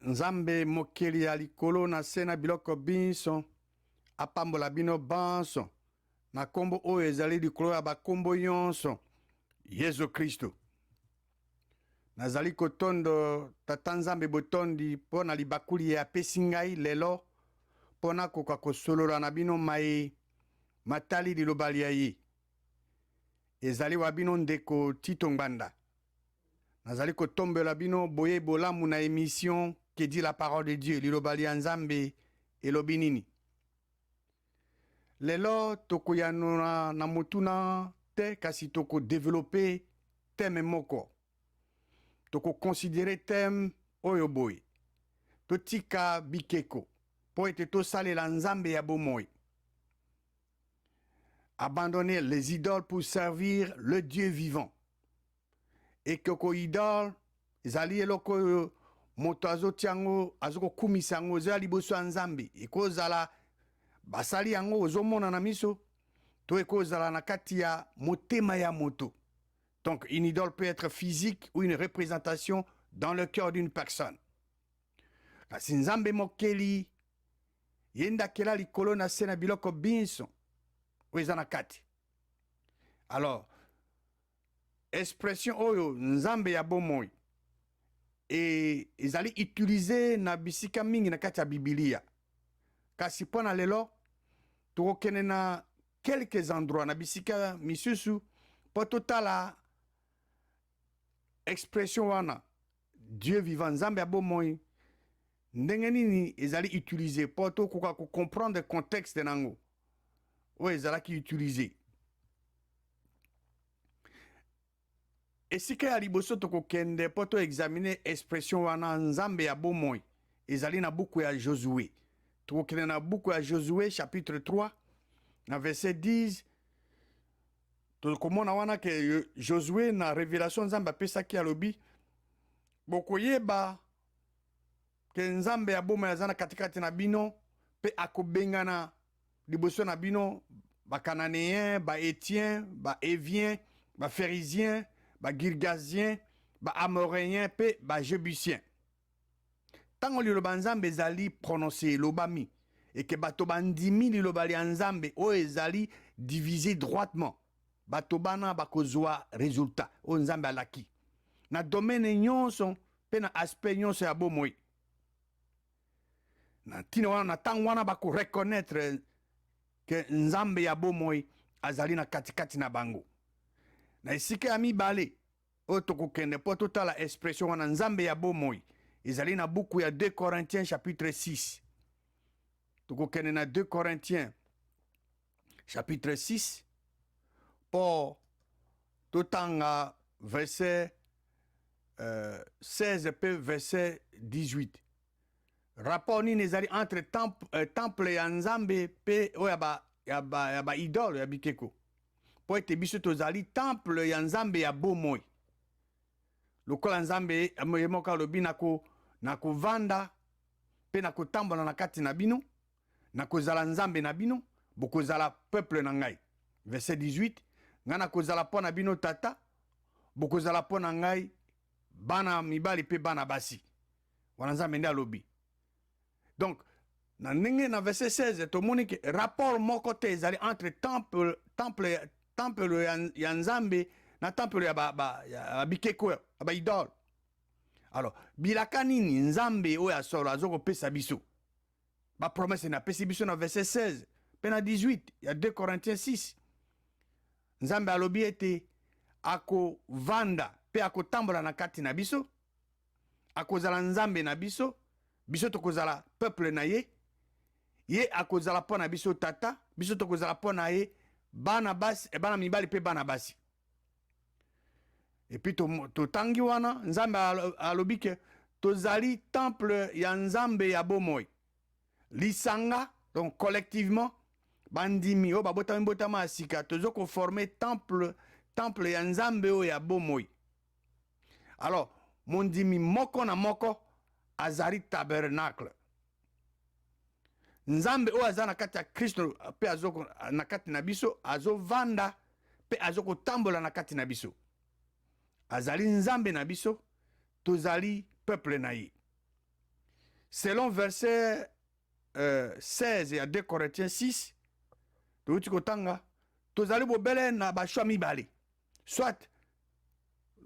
Nzambe mokeli ya likolo na se na biloko binso apambola bino banso na nkombo oyo ezali likolo ya bakombo nyonso, Yesu Kristo. Nazali kotondo Tata Nzambe botondi mpo na libakuli ye apesi ngai lelo mpo nakoka kosolola na bino maye matali liloba lya ye. Ezali wa bino ndeko Tito Ngbanda. Nazali kotombela bino boye bolamu na emission Que dit la parole de Dieu, liloba lya Nzambe elobi nini? Lelo tokoyanola na motuna te kasi toko developper thème moko. Toko considerer thème oyo boye, Totika bikeko mpo ete tosalela Nzambe ya bomoi. Abandonner les idoles pour servir le Dieu vivant. Ekeko idole ezali eloko oyo moto azotia yango, azokokumisa yango, eza liboso ya Nzambe. Ekozala basali yango ozomona na miso to ekozala na kati ya motema ya moto. Donc une idole peut être physique ou une représentation dans le cœur d'une personne. Kasi Nzambe mokeli ye nde akela likolo na se na biloko binso oyo eza na kati. Alors expression oyo Nzambe ya bomoi e, ezali utilise na bisika mingi na kati ya Bibilia. Kasi mpo na lelo tokokende na quelques endroits na bisika misusu mpo totala expression wana Dieu vivant, Nzambe ya bomoi, ndenge nini ezali utilise mpo tokoka kocomprendre contexte nango oyo ezalaki utilise. Esika ya liboso tokokende mpo to examine expression wana Nzambe ya bomoi ezali na buku ya Josue. Tokokende na buku ya Josue chapitre 3 na verset 10. Tokomona wana ke Josue na revelation Nzambe apesaki alobi, bokoyeba ke Nzambe ya bomoi aza na katikati na bino mpe akobengana liboso na bino ba Cananéens, ba Hétiens, ba Héviens, ba Phérysiens, ba Girgasiens, ba Amoréens mpe ba Jébusiens. Ntango liloba Nzambe ezali prononce, elobami, eke bato bandimi liloba lya Nzambe oyo ezali divise droitement, bato bana bakozwa resultat oyo Nzambe alaki na domaine nyonso mpe na aspect nyonso ya bomoi. Na ntina wana, na ntango wana bako reconnaître ke Nzambe ya bomoi azali na katikati na bango. Na esika ya mibale oyo tokokende mpo totala expression wana Nzambe ya bomoi ezali na buku ya 2 Corinthiens chapitre 6. Tokokende na 2 Corinthiens chapitre 6 mpo totanga verset 16 mpe verset 18. Rapport nini ezali entre temple ya Nzambe mpe oyo ya ba idole ya bikeko? Mpo ete biso tozali temple ya Nzambe ya bomoi. Lokola Nzambe ye moko alobi, nakovanda mpe nakotambola na kati na bino, nakozala Nzambe na bino, bokozala peuple na ngai. Verset 18, ngai nakozala mpo na bino tata, bokozala mpo na ngai bana mibali mpe bana basi. Wana Nzambe nde alobi. Donc na ndenge na verset 16 tomoni ke rapport moko te ezali entre temple ya Nzambe na temple ya ba bikeko ya ba idole. Alors bilaka nini Nzambe oyo ya solo azokopesa biso? Ba promesse na apesi biso na verset 16 pe na 18 ya 2 Corinthiens 6. Nzambe alobi ete akovanda pe akotambola na kati na biso, akozala Nzambe na biso, biso tokozala peuple na ye, ye akozala mpo na biso tata, biso tokozala mpo na ye bana basi, bana mibali pe bana basi. Et puis totangi wana Nzambe alobi ke tozali temple ya Nzambe ya bomoi. Lisanga, donc collectivement, bandimi oyo babotami botama ya sika, tozo ko former temple ya Nzambe oyo ya bomoi. Alors, mondimi moko na moko azali tabernacle. Nzambe oyo aza na kati ya Kristo pe azo na kati na biso, azovanda pe azokotambola na kati na biso. Azali Nzambe na biso, tozali peuple na ye. Selon verset 16 ya 2 Corinthiens 6 touti kotanga, tozali bobele na bachoix mibale: soit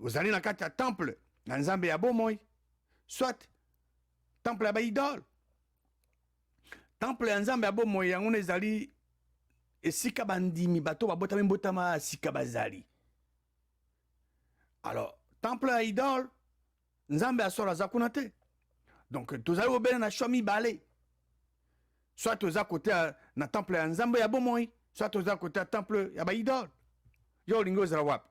ozali na kati ya temple na Nzambe ya bomoi, soit temple ya baidole. Temple ya Nzambe ya bomoi, yango ezali esika bandimi, bato babotami mbotama ya sika bazali. Alors temple ya idole, Nzambe ya solo aza kuna te. Donc tozali bobele na choix mibale: soit toza kote na temple ya Nzambe ya bomoi, soit toza kote ya temple ya baidole. Yo olingi ozala wapi?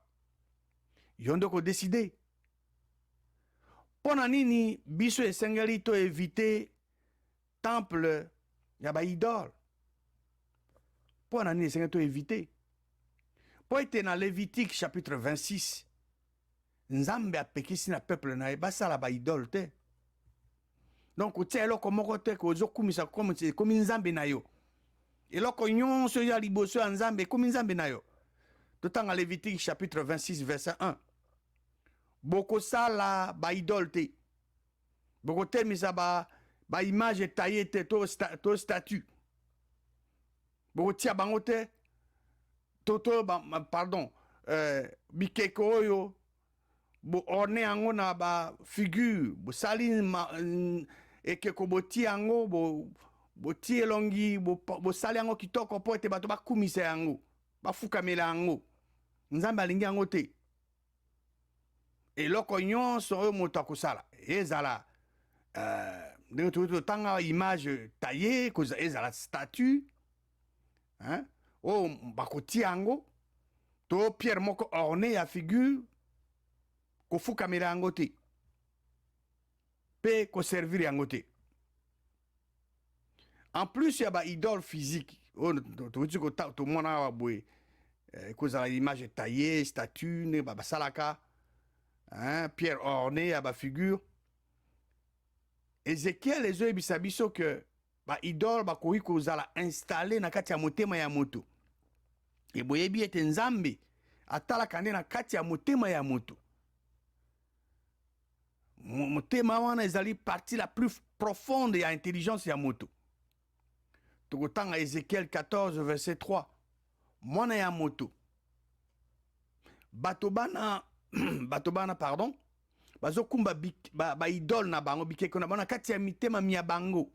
Yo nde kodécider. Mpo na nini biso esengeli to éviter temple ya baidole? Mpo na nini esengeli to éviter? Mpo ete na Lévitique chapitre 26, Nzambe apekisi na peuple na ye basala baidole te. Donc kotia eloko moko te kozokumisa ekomi nzambe na yo. Eloko nyonso ya liboso ya Nzambe ekomi nzambe na yo. Totanga Lévitique chapitre 26 verset 1: bokosala baidole te, bokotelemisa baimage ba taillée te to statue, bokotia bango te to ba, pardon, bikeko oyo boorner yango na bafigure. Bosali ekeko, botie yango, botie elongi, bosali yango kitoko mpo ete bato bakumisa yango, bafukamela yango. Nzambe alingi yango te. Eloko nyonso oyo moto akosala, ezala ndenge tokoki totanga image taillée, ezala statue, hein, oyo bakotia yango to pierre moko orné ya figure, kofukamela yango te mpe koservir yango te. En plus ya baidole physique oyo tokoki tomona awa boye, ekozala image taillée, statue ndenge basalaka, hein, pierre ornée ya bafigure. Ezekiel ezoyebisa biso ke baidole bakoki kozala installé na kati ya motema ya moto. Eboyebi ete Nzambe atalaka nde na kati ya motema ya moto. Motema wana ezali partie la plus profonde ya intelligence ya moto. Tokotanga Ezekiel 14 verset 3: mwana ya moto, bato bana, pardon, bazokumba baidole ba na bango, bikeko na bango na kati ya mitema mia bango.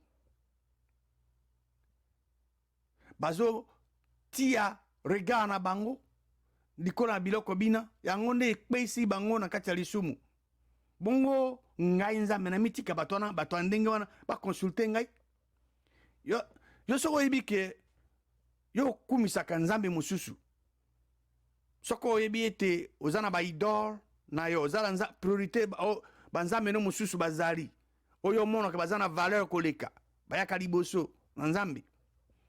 Bazotia regard na bango likolo ya biloko bina, yango nde ekpesi bango na kati ya lisumu. Bongo ngai Nzambe namitika bato wana, bato ya ndenge wana baconsulter ngai? Yo soki oyebi ke yo okumisaka nzambe mosusu, soki oyebi ete oza na baidole na yo, oza na priorité, banzambe no mosusu bazali oyo omonaka baza na valeur koleka, bayaka liboso na Nzambe,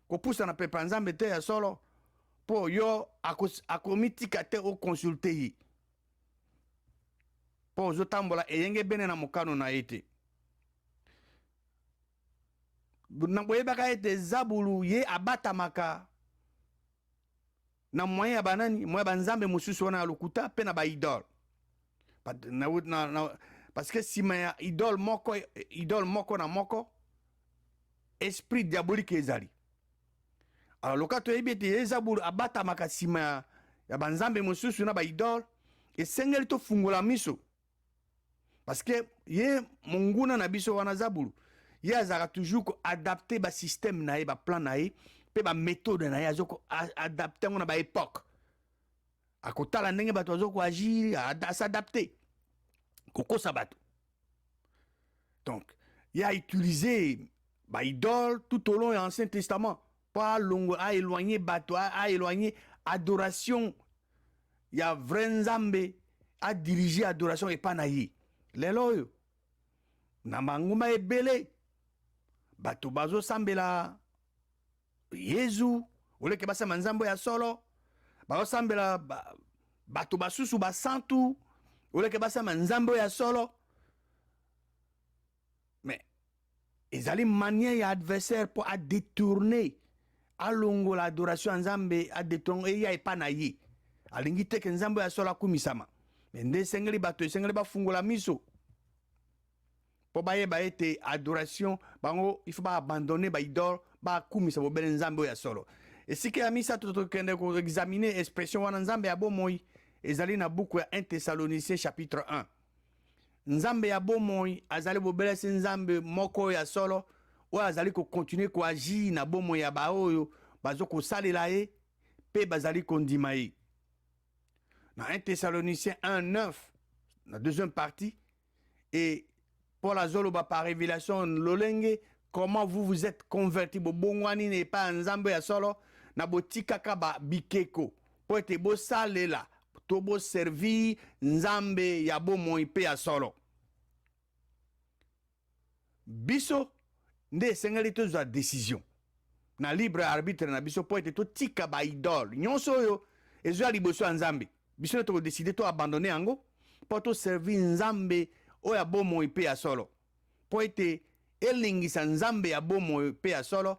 kopusana pepe ya Nzambe te ya solo, mpo yo akomitika te oconsulter ye, mpo ozotambola eyenge bene na mokano na ye te. Na boyebaka ete zabulu ye abatamaka na moyen ya banani, moyen ya banzambe mosusu wana ya lokuta mpe na baidole na, parce que nsima ya idole moko, idole moko na moko, esprit diabolique ezali. Alors loka toyebi ete ye zabulu abatamaka nsima ya banzambe mosusu na baidole, esengeli tofungola miso, parce que ye monguna na biso wana zabulu, ye azalaka toujours koadapter basystème na ye, baplan na ye mpe baméthode na ye. Aza koadapter yango na baépoque, akotala ndenge bato baza koagir, as'adapter kokosa bato. Donc ye autiliser baidole tout au long ya Ancien Testament mpo alongo, aéloigner bato, aéloigner adoration ya vrai Nzambe, adiriger adoration epai na ye. Lelo oyo na bangumba ebele, bato bazosambela Yezu oleke basamba Nzambe ya solo, bazosambela bato basusu basantu oleke basamba Nzambe ya solo. Mais ezali manière ya adversaire mpo adétourner, alongola adoration ya Nzambe, adétourner eya epa na ye. Alingi te ke Nzambe ya solo akumisama. Mais nde esengeli bato, esengeli bafungola miso. Mpo bayeba ete adoration bango il faut baabandonne baidole, bakumisa bobele Nzambe oyo ya solo. Esika ya misato tokende koexamine expression wana Nzambe ya bomoi ezali na buku ya 1 Thessaloniciens chapitre 1. Nzambe ya bomoi azali bobele se Nzambe moko oyo ya solo, oyo azali kokontinue koagir na bomoi ya baoyo bazo kosalela ye mpe bazali kondima ye. Na 1 Thessaloniciens 1 9, na deuxième partie, et Paul azoloba par révélation lolenge comment vous vous êtes converti, bobongwani na epai ya Nzambe ya solo na botikaka ba bikeko mpo ete bosalela to boservir Nzambe ya bomoi mpe ya solo. Biso nde esengeli tozwa decision na libre arbitre na biso mpo ete totika baidole nyonso oyo ezwa liboso ya Nzambe. Biso nde tokodeside to abandone yango mpo toservi Nzambe oyo ya bomoi mpe ya solo, mpo ete elingisa Nzambe ya bomoi mpe ya solo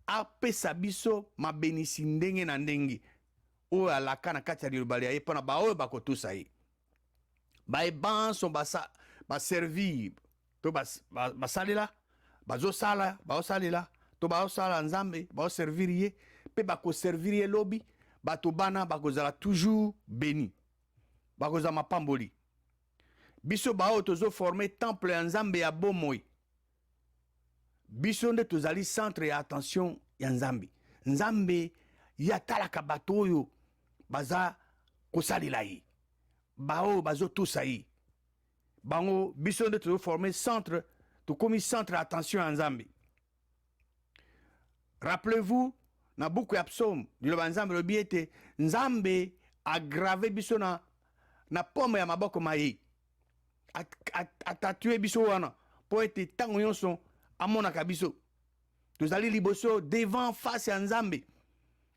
apesa biso mabenisi ndenge na ndenge oyo alaka na kati ya liloba lya ye mpo na baoyo bakotosa ye. Baye banso baservir to basalela, bazosala, baosalela to baosala Nzambe, baoservir ye mpe bakoservir ye lobi, bato bana bakozala toujours béni, bakozala mapamboli. Biso baoyo tozoforme temple ya Nzambe ya bomoi, biso nde tozali centre ya attention ya Nzambe. Nzambe ye atalaka bato oyo baza kosalela ye, baoyo bazotosa ye. Bango, biso nde tozoforme centre, tokomi centre ya attention ya Nzambe. Rappelez-vous, na buku ya Psaume, liloba Nzambe elobi ete Nzambe agrave biso na pome ya maboko ma ye, atatue biso wana mpo ete ntango nyonso amonaka biso tozali liboso, devant face ya Nzambe.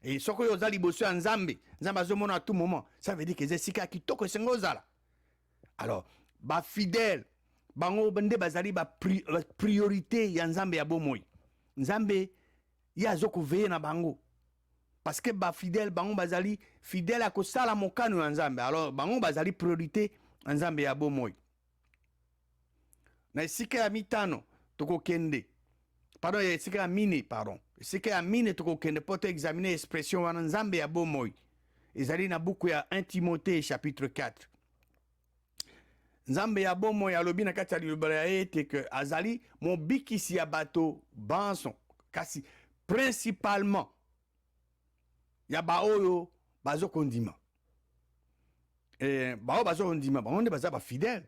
E soki oyo oza liboso ya Nzambe, Nzambe azomona à tout moment, ça veut dire que eza esika ya kitoko esengo ozala. Alors bafidèle bango nde bazali bapriorité ya Nzambe ya bomoi. Nzambe ye azokoveye na bango parce que bafidèle bango bazali fidèle ya kosala mokano ya Nzambe. Alors bango bazali priorité ya Nzambe ya bomoi. Na esika ya mitano tokokende, pardon, ya esika ya mine, pardon, esika ya mine tokokende mpo to examine expression wana Nzambe ya bomoi ezali na buku ya 1 Timothée chapitre 4. Nzambe ya bomoi alobi na kati ya liloba ya ye ete ke azali mobikisi ya bato banso, kasi principalement ya baoyo bazokondima. E, baoyo bazokondima bango nde baza bafidèle.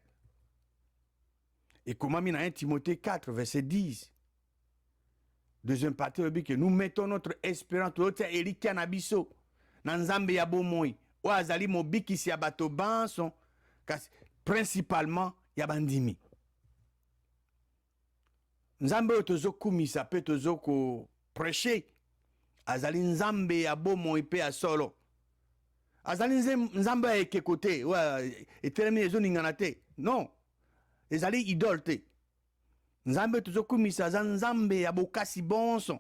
Ekomami na 1 Timothée 4 verset 10, deuxième partie, elobi ke nous mettons notre espérance, tozotia elikya na biso na Nzambe ya bomoi oyo azali mobikisi ya bato banso, kasi principalement ya bandimi. Nzambe oyo tozokumisa mpe tozokoprêche azali Nzambe ya bomoi mpe ya solo. Azali Nzambe ya ekeko te oyo etelemi, ezoningana te. Non, ezali idole te. Nzambe tozokumisa aza Nzambe ya bokasi bonso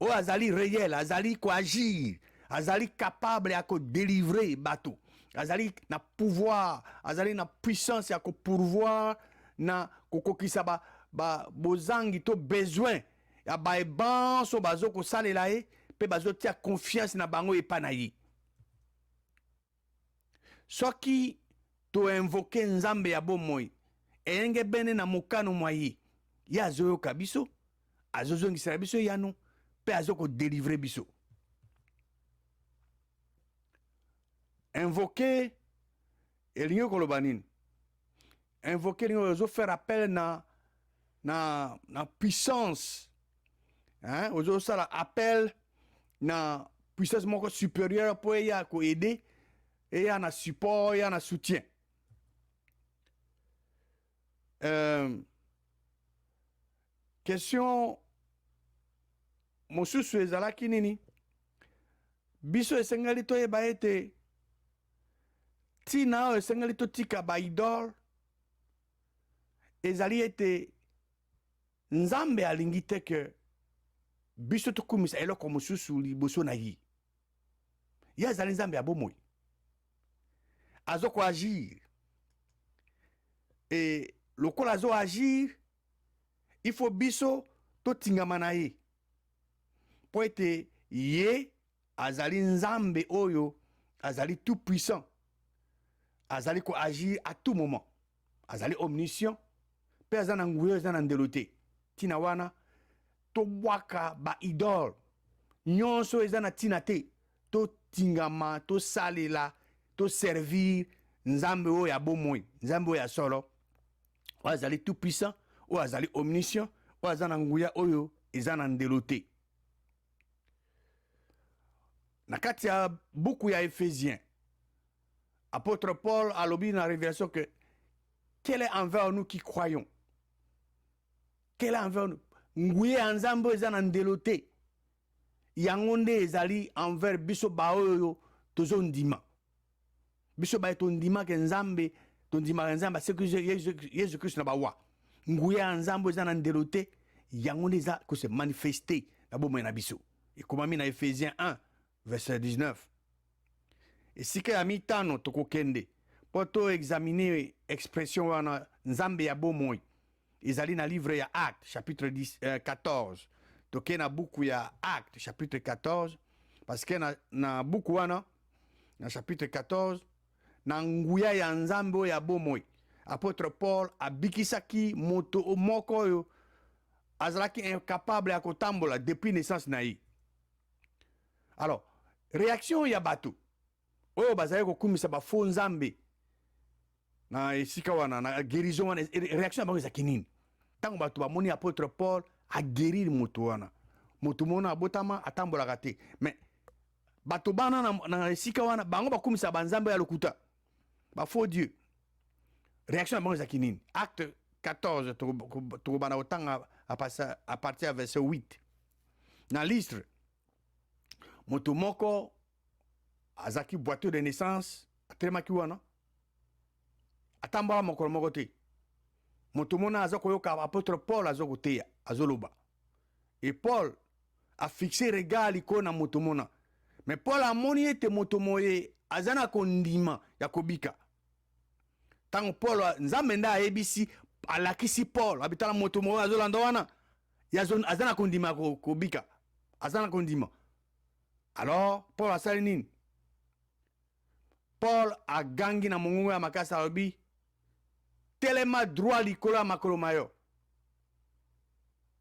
oyo azali réel, azali koagir, azali capable ya kodélivre bato, azali na pouvoir, azali na puissance ya kopourvoir na kokokisa ba bozangi to besoin ya baye banso bazokosalela ye mpe bazotia confiance na bango epai na ye. Soki toinvoke Nzambe ya bomoi eyenge bene na mokano mwa ye, ye azoyoka biso, azozongisela biso eyano mpe azokodelivre biso. Invoke elingi koloba nini? Invoke elingi ozofaire appel na puissance, hein? Ozosala appel na puissance moko supérieure mpo eya koaider, eya na support, eya na soutien. Question mosusu ezalaki nini? Biso esengeli toyeba ete ntina oyo esengeli totika baidole ezali ete Nzambe alingi te ke biso tokumisa eloko mosusu liboso na ye. Ye azali Nzambe ya bomoi, azokoagir. E Lokola azo agir, il faut biso totingama na ye, mpo ete ye azali Nzambe oyo azali tout puissant, azali ko agir à tout moment, azali omniscient mpe aza na nguya eza na ndelo te. Ntina wana tobwaka ba idole nyonso eza na ntina te, totingama, tosalela, toservir Nzambe oyo ya bomoi, Nzambe oyo ya solo, oyo azali tout puissant, oyo azali omniscient, oyo aza na nguya oyo eza na ndelo te. Na kati ya buku ya Ephésiens, apôtre Paul alobi na révélation que quel est envers nous qui croyons, quel est envers nous, nguya ya Nzambe oyo eza na ndelo te, yango nde ezali envers biso baoyo tozondima. Biso baye tondimaka Nzambe, tondimaka Nzambe aseki Yesu Kristo na bawa, nguya ya Nzambe eza na ndelo te, yango nde eza kose manifester na bomoi na biso. Ekomami na Ephésiens 1 verset 19. Esika ya mitano tokokende mpo to examiner expression wana Nzambe ya bomoi ezali na livre ya Acte chapitre 10, 14. Tokei na buku ya Acte chapitre 14, parce que na buku wana, na chapitre 14, na nguya ya Nzambe oyo ya bomoi, apôtre Paul abikisaki moto moko oyo azalaki incapable ya kotambola depuis naissance na ye. Alors, réaction ya bato oyo bazali kokumisa bafaux nzambe na esika wana, na guérison wana, réaction ya bango ezalaki nini ntango bato bamoni apôtre Paul aguérir moto wana? Moto mona abotama atambolaka te, mais bato bana na esika wana, bango bakumisa banzambe ya lokuta, bafaux dieu. Réaction ya bango ezalaki nini? Acte 14, tokobanda kotanga à partir ya verset 8. Na Lystre, moto moko azalaki boiteux de naissance, atelemaki wana, atambola mokolo moko te. Moto mona aza koyoka apôtre Paul aza koteya, azoloba, et Paul afixe regard likolo na moto mona. Mais Paul amoni ete moto moye aza na kondima ya kobika. Ntango Paul, Nzambe nde ayebisi, alakisi Paul, abitala moto moye azolanda wana, aza na kondima ya kobika, aza na kondima. Alors Paul asali nini? Paul agangi na mongongo ya makasi, alobi: "Telema droit likolo ya makolo ma yo."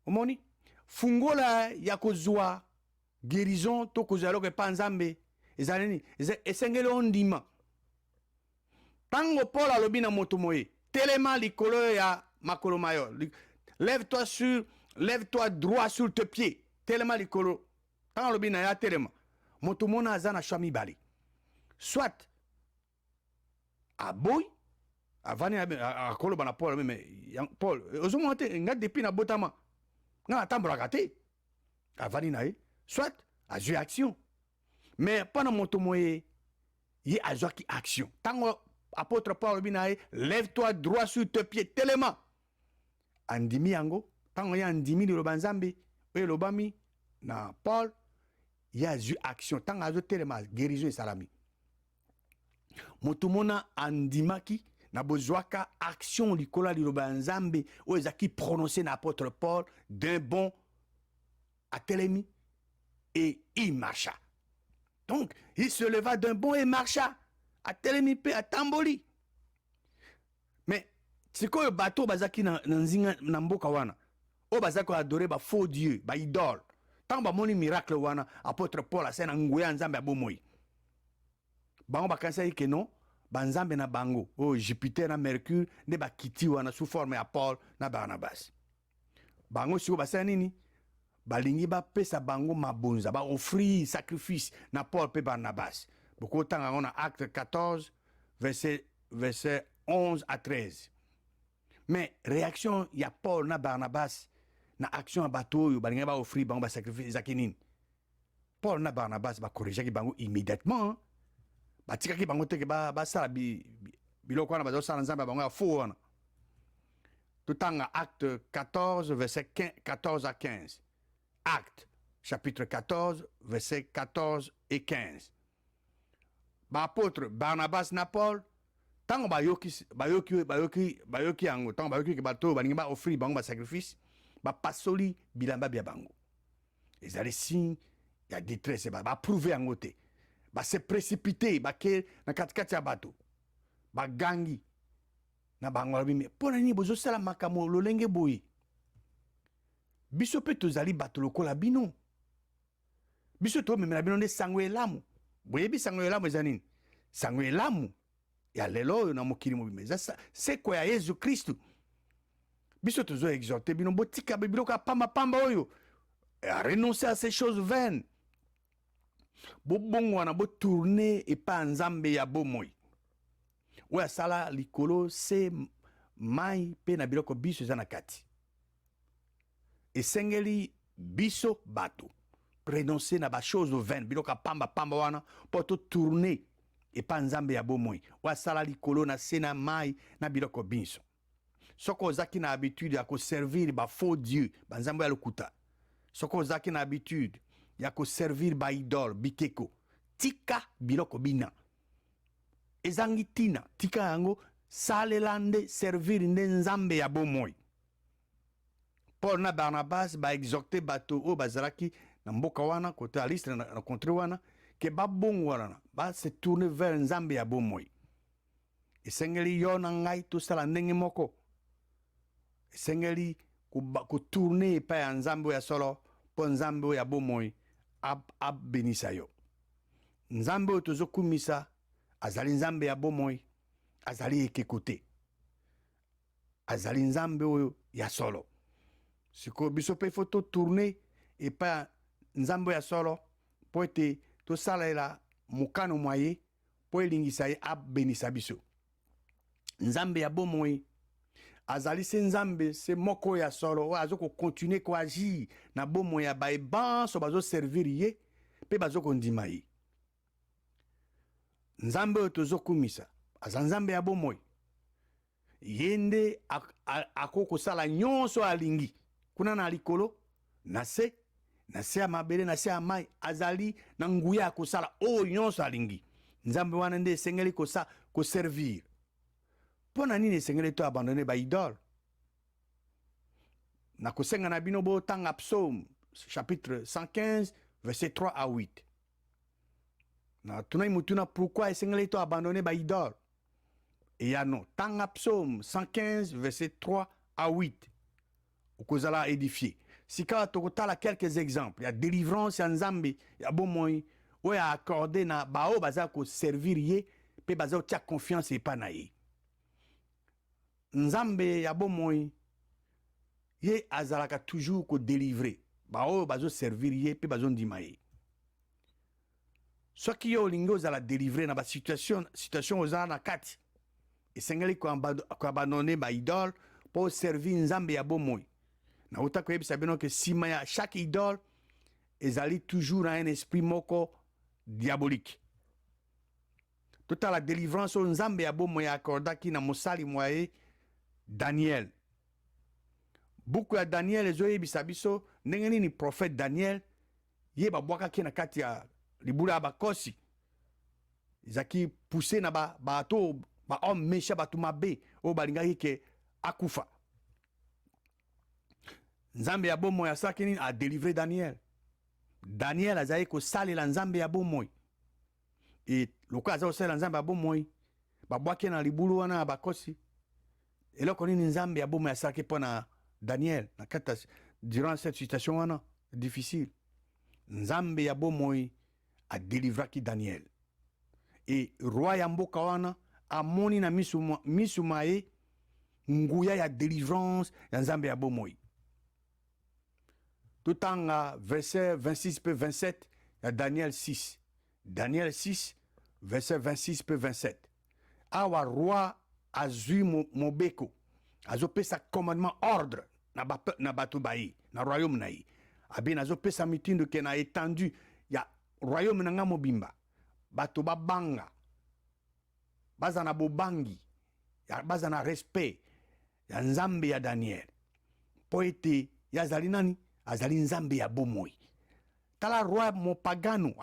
Omoni, fungola ya kozwa guérison to kozwa eloko epa Nzambe ezali nini? Esengeli ondima. Ntango Paul alobi na moto moye: "Telema likolo ya makolo ma yo, lève toi droit sur tes pieds, telema likolo", ntango alobi na ye atelema, moto mona aza na choix mibale: soit aboyi, avandi, akoloba na Paul: "Mais Paul, ozomona te, nga depuis nabotama nga natambolaka te?" Avandi na ye. Soit azwi action. Mais mpo na moto moye, ye azwaki action. Ntango apôtre Paul alobi na ye: "Lève toi droit sur tes pieds, telema", andimi yango. Ntango ye andimi liloba Nzambe oyo elobami na Paul, ye azwi action. Ntango azotelema, guérison esalami. Moto mona andimaki na bozwaka action likolo ya liloba ya Nzambe oyo ezalaki prononcé na apôtre Paul. D'un bond atelemi et il marcha. Donc il se leva d'un bond et marcha. Atelemi mpe atamboli. Mais sikoyo bato oyo bazalaki na nzinga na mboka wana, oyo bazalaki koadorer bafaux dieu, baidole, ntango bamoni miracle wana apôtre Paul asali na nguya ya Nzambe ya bomoi, bango bakanisaki ke non, banzambe na bango oyo Jupiter na Mercure nde bakiti wana sous forme ya Paul na Barnabas. Bango sikoyo basala nini? Balingi bapesa bango mabonza, baoffrir sacrifice na Paul mpe Barnabas. Bokotanga yango na Acte 14 verset 11 à 13. Mais réaction ya Paul na Barnabas na action ya bato oyo balingaki baoffrir bango basacrifice ezalaki nini? Paul na Barnabas bacorrigeaki bango immédiatement. Batikaki bango teke basala biloko wana bazosala nzambe ya bango ya faux wana. Totanga Acte 14 verset 14 à 15. Acte chapitre 14 verset 14 et 15. Baapôtre Barnabas na Paul, Ntango bayoki, bayoki, bayoki, bayoki yango, ntango bayoki ke bato oyo balingi baoffrir bango basacrifice, bapasoli bilamba bya bango. Ezali signe ya détresse, baprouve yango te. Base précipité, bake na katikati ya bato, bagangi na bango, balobi: "Me mpo na nini bozosala makambo lolenge boye? Biso mpe tozali bato lokola bino. Biso tomemela bino nde sango elamu. Boyebi sango elamu eza nini? Sango elamu ya lelo oyo na mokili mobimba eza seko ya Yesu Kristu. Biso tozo exhorte bino, botika biloko ya pambapamba oyo, renoncer à ces choses vaines, bobongwana, botourne epai ya Nzambe ya bomoi oyo asala likolo, se, mai mpe na biloko biso eza na kati. Esengeli biso bato renoncer na bachose vaine, biloko ya pambapamba wana, mpo totourne epai Nzambe ya bomoi oyo asala likolo na se na mai na biloko biso. Soki ozalaki na habitude ya koservir bafaux dieu, banzambe ya lokuta, soki ozalaki na habitude ya koservir baidole, bikeko, tika biloko bina ezangi ntina, tika yango, salela nde, servir nde Nzambe ya bomoi." Paul na Barnabas baexhorte bato oyo bazalaki na mboka wana, kote ya Lystre, na contrée wana, ke babongwana, base tourne vers Nzambe ya bomoi. Esengeli yo na ngai tosala ndenge moko. Esengeli kotourne epai ya Nzambe oyo ya solo, mpo Nzambe oyo ya bomoi abenisa yo. Nzambe oyo tozokumisa azali Nzambe ya bomoi, azali ekeko te, azali Nzambe oyo ya solo. Sikoyo biso mpe faut totourne epai ya Nzambe oyo ya solo, mpo ete tosalela mokano mwa ye, mpo elingisa ye abenisa biso. Nzambe ya bomoi azali se Nzambe se moko ya solo oyo aza kocontinue koagir na bomoi ya baye banso bazoservir ye mpe bazokondima ye. Nzambe oyo tozokumisa aza Nzambe ya bomoi. Ye nde akoki kosala nyonso alingi kuna na likolo, na se, na se ya mabele, na se ya mai. Azali na nguya ya kosala oyo nyonso alingi. Nzambe wana nde esengeli koservir. Mpo na nini esengeli to abandonne baidole? Na kosenga na bino botanga Psaume chapitre 115, verset 3 à 8. Na tunai motuna: pourquoi esengeli to abandonne baidole? Eyano: tanga Psaume 115, verset 3 à 8, okozala édifié. Sika tokotala quelques exemples ya délivrance ya Nzambe ya bomoi oyo aaccorde na baoyo baza koservir ye mpe baza kotia confiance epai na ye. Nzambe ya bomoi, ye azalaka toujours kodélivre baoyo bazoservir ye mpe bazondima ye. Soki yo olingi ozala délivré na basituation, situation oza na kati, esengeli koabandonne baidole mpo oservir Nzambe ya bomoi. Nauta koyebisa bino ke nsima ya chaque idole ezali toujours na un esprit moko diabolique. Totala délivrance oyo Nzambe ya bomoi akordaki na mosali mwa ye Daniel. Buku ya Daniel ezoyebisa biso ndenge nini prophète Daniel, ye babwakaki na kati ya libula ya bakosi. Ezalaki poussé na bato, bahomme méchant, bato mabe oyo balingaki ke akufa. Nzambe ya bomoi asalaki nini? Adélivre Daniel. Daniel azalaki kosalela Nzambe ya bomoi. E lokola aza kosalela Nzambe ya bomoi, babwaki na libulu wana ya bakosi. Eloko nini Nzambe ya bomoi asalaki mpo na Daniel na kati, durant cette situation wana difficile? Nzambe ya bomoi adelivraki Daniel, e roi ya mboka wana amoni na misu ma ye nguya ya délivrance ya Nzambe ya bomoi. Totanga verset 26 mpe 27 ya Daniel 6. Daniel 6, verset 26 mpe 27. Awa roi azwi mobeko, azopesa commandement, ordre na bato baye na royaume na ye. Abi: "Nazopesa mitindo ke na étendue ya royaume na nga mobimba, bato babanga, baza na bobangi, baza na respect ya Nzambe ya Daniel, mpo ete ye azali nani? Azali Nzambe ya bomoi." Tala roi mopagano,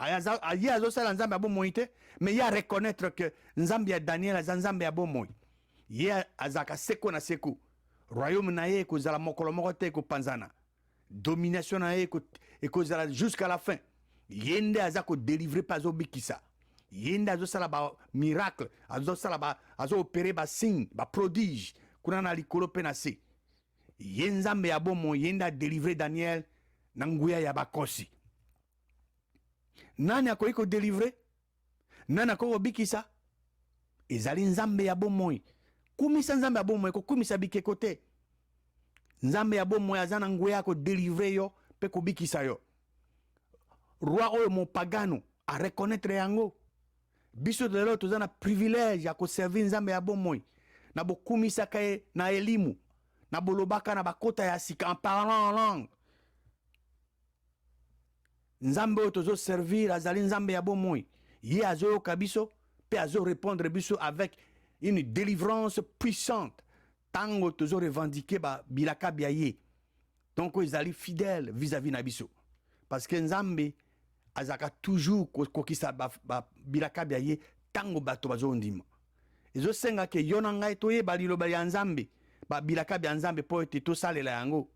ye azosala Nzambe ya bomoi te, mais ye areconnaître que Nzambe ya Daniel aza Nzambe ya bomoi. Ye azalaka seko na seko. Royaume na ye ekozala mokolo moko te ekopanzana. Domination na ye ekozala jusqu'à la fin. Ye nde aza kodelivre mpe azobikisa. Ye nde azosala ba miracle, azosala ba, azoopere ba signe, ba prodige kuna na likolo mpe na se. Ye Nzambe ya bomoi, ye nde adelivre Daniel na nguya ya bakosi. Nani akoki kodelivre? Nani akoki kobikisa? Ezali Nzambe ya bomoi. Kumisa Nzambe ya bomoi, kokumisa bikeko te. Nzambe ya bomoi aza na nguya ya kodelivre yo mpe kobikisa yo. Roi oyo mopagano areconnaitre yango. Biso lelo toza na privilège ya koservir Nzambe ya bomoi na bokumisaka ye na elimu, na bolobaka na bakota ya sika, en parlant en langue. Nzambe oyo tozoservir azali Nzambe ya bomoi. Ye azoyoka biso mpe azorépondre biso avec une délivrance puissante ntango tozorevendique bilaka bya ye. Donc oyo ezali fidèle vis-à-vis na biso, parce que Nzambe azalaka toujours kokokisa bilaka bya ye ntango bato bazondima. Ezosenga ke yo na ngai toyeba liloba ya Nzambe, babilaka bya Nzambe, mpo ete tosalela yango.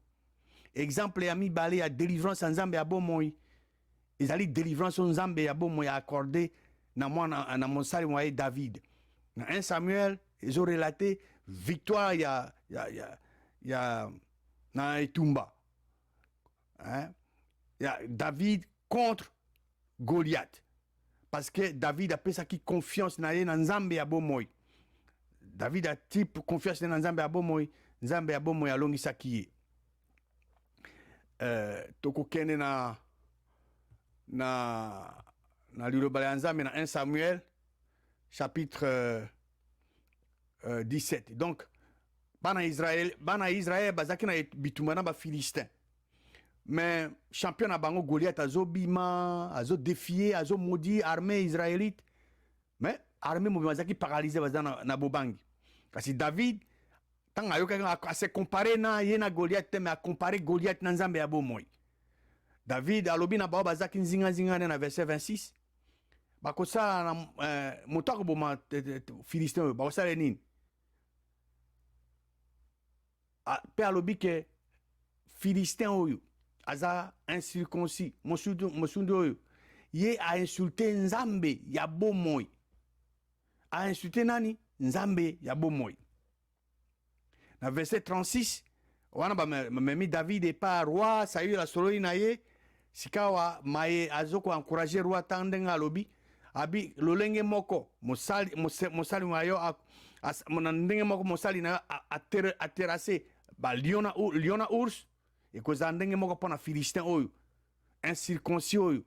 Exemple ya mibale ya délivrance ya Nzambe ya bomoi ezali délivrance oyo Nzambe ya bomoi accordé na mwana na mosali wa ye David. Na 1 Samuel ezorelate victoire ya na etumba, hein, ya David contre Goliath, parce que David apesaki confiance na ye na Nzambe ya bomoi. David ati confiance na ye na Nzambe ya bomoi, Nzambe ya bomoi alongisaki ye. Tokokende na liloba ya Nzambe na 1 Samuel chapitre 17. Donc bana Israël bazalaki na bitumba na Bafilistin, mais champion na bango Goliath azobima, azodéfier, azomaudire armée israélite, mais armée mobima azalaki paralysé, baza na bobangi. Kasi David, ntango ayokaki, ase compare na ye na Goliath te, mais acompare Goliath na Nzambe ya bomoi. David alobi na bao bazalaki nzinganzinga nde na verset 26: bakosala na moto akoboma Philistin oyo, bakosala nini? Mpe alobi ke Philistin oyo aza incirconcis, mosundu oyo, ye ainsulte Nzambe ya bomoi. Ainsulte nani? Nzambe ya bomoi. Na verset 36 wana, bamemi David epa roi Saül, asololi na ye. Sikawa maye azokoencourage roi, ta ndenge alobi abi lolenge moko mosali na yo, na ndenge moko mosali na yo aterrasse balion na ours, ekozala ndenge moko mpo na Philistin oyo incirconcis oyo,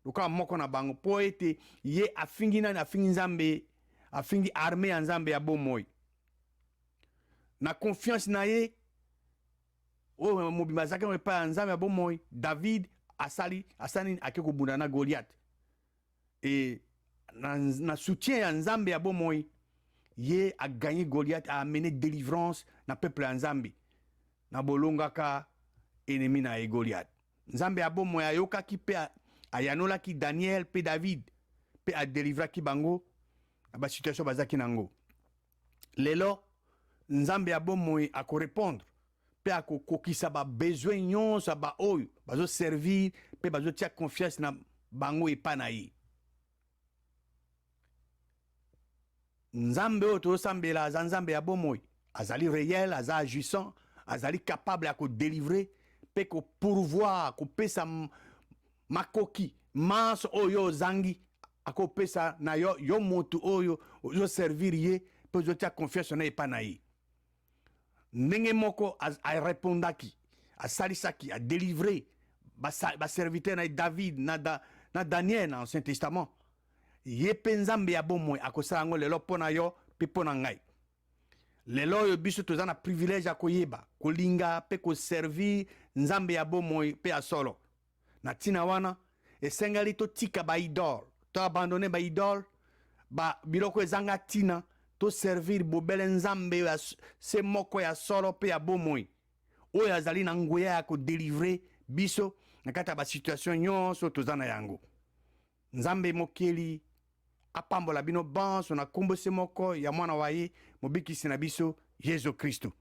lokola moko na bango, mpo ete ye afingi nani? Afingi Nzambe, afingi armée ya Nzambe ya bomoi. Na confiance na ye oyo mobimba azalaki epai ya Nzambe ya bomoi, David asali nini? Ake kobunda na Goliath e na soutien ya Nzambe ya bomoi, ye aganye Goliath, aamene délivrance na peuple ya Nzambe na bolongaka ennemi na ye Goliath. Nzambe ya bomoi ayokaki mpe ayanolaki Daniel mpe David mpe adelivraki bango na basituation bazalaki nango. Lelo Nzambe ya bomoi akorépondre mpe akokokisa babesoin nyonso ya baoyo bazoservir mpe bazotia confiance na bango epai na ye. Nzambe oyo tozosambela aza Nzambe ya bomoi, azali réel, aza agissant, azali capable ya kodelivre mpe kopourvoir, kopesa makoki manso oyo ozangi. Akopesa na yo, yo motu oyo ozoservir ye mpe ozotia confiance na epai na ye. Ndenge moko arépondaki, asalisaki, adelivre baserviteur na ye David na Daniel na Ancien Testament, ye mpe Nzambe ya bomoi akosala yango lelo mpo na yo mpe mpo na ngai. Lelo oyo biso toza na privilège ya koyeba, kolinga mpe koservir Nzambe ya bomoi mpe ya solo. Na ntina wana, esengeli totika baidole, toabandonne baidole, ba biloko ezanga ntina, toservir bobele Nzambe ya se moko ya solo mpe ya bomoi, oyo azali na nguya ya kodelivre biso. na kati ya basituation nyonso toza na yango. Nzambe mokeli apambola bino banso na nkombo se moko ya mwana wa ye, mobikisi na biso, Yesu Kristo.